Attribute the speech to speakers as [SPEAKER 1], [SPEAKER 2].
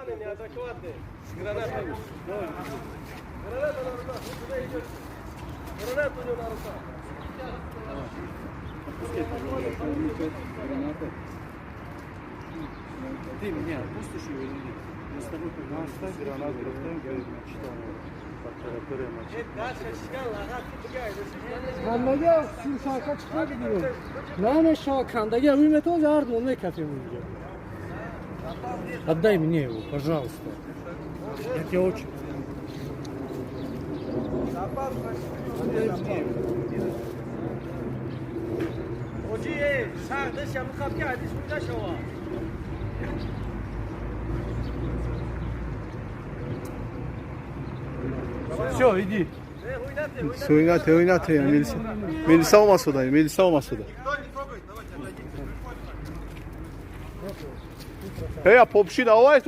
[SPEAKER 1] Неадекватные. С гранатами. Граната на руках. Вы куда идете? Граната у него на руках.
[SPEAKER 2] Отпускай, пожалуйста, граната. Ты меня отпустишь его или нет? Я с тобой поговорю.
[SPEAKER 1] Дальше чикан лагат ки.
[SPEAKER 3] Кандага симсака чиқар дигем. Намешава кандага ӯй метавон ҳардумон мекафем инҷо. Отдай мне его, пожалуйста. Я тебя очень. Отдай мне его.
[SPEAKER 1] Оҷи, сардаш ям хаб ки ҳадис буда шава.
[SPEAKER 2] Все, иди.
[SPEAKER 4] Суинате, уинате, милиса. Милиса омасода, милиса омасода. Эй, а попши давай.